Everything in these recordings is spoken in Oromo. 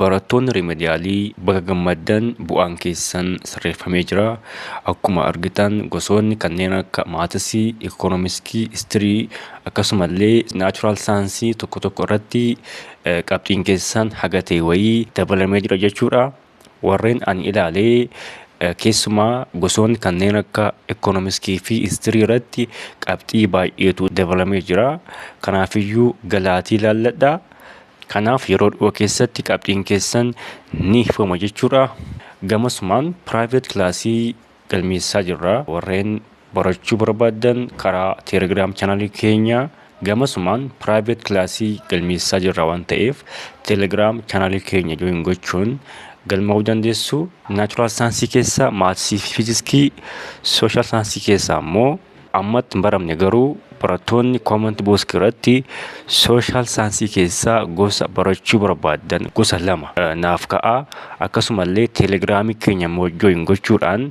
Barattoonni remedialii, baga gammaddan, bu'aan keessan sirreeffamee jira. Akkuma argitan gosoonni kanneen akka mathsii, economicsii, history, akkasumallee natural science tokko tokko irratti qabxiin keessan haga ta'e wayii dabalamee jira jechuudha. Warreen ani ilaalee keessumaa gosoonni kanneen akka economicsii fi history irratti qabxii baay'eetu dabalamee jira. Kanaafiyyuu galaatii ilaalladhaa. Kanaaf yeroo dhiyoo keessatti qabxiin keessan ni ifama jechuudha. Gamasumaan private classii galmeessaa jirra. Warreen barachuu barbaaddan karaa Telegram channelii keenya gamasumaan private classii galmeessaa jirra waan ta'eef, Telegram channelii keenya join gochuun galmaa'uu dandeessu. Natural science keessaa mathsii fi fiiziksii, social science keessaa immoo ammatti hin baramne, garuu barattoonni comment box irratti social science keessaa gosa barachuu barbaaddan gosa lama naaf ka'aa. Akkasumallee Telegramii keenya immoo join gochuudhaan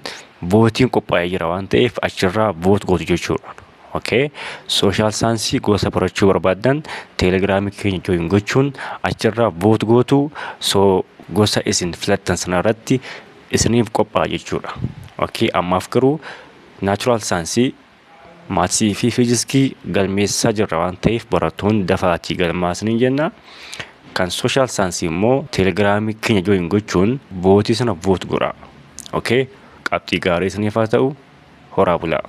voteiin qophaa'ee jira waan ta'eef, achirraa vote gootu jechuudha. Okay. Social science gosa barachuu barbaaddan Telegramii keenya join gochuun achirraa vote gootu, so gosa isin filattan sanarratti isiniif qophaa'a jechuudha. Okay. Ammaaf garuu natural science, mathsii fi fiiziksii galmeessaa jirra waan ta'eef, barattoonni dafaatii galmaasanii jenna. Kan social science immoo Telegramii keenya join gochuun voteii sana vote godha. Okay. Qabxii gaarii isiniif haa ta'u, horaa bulaa.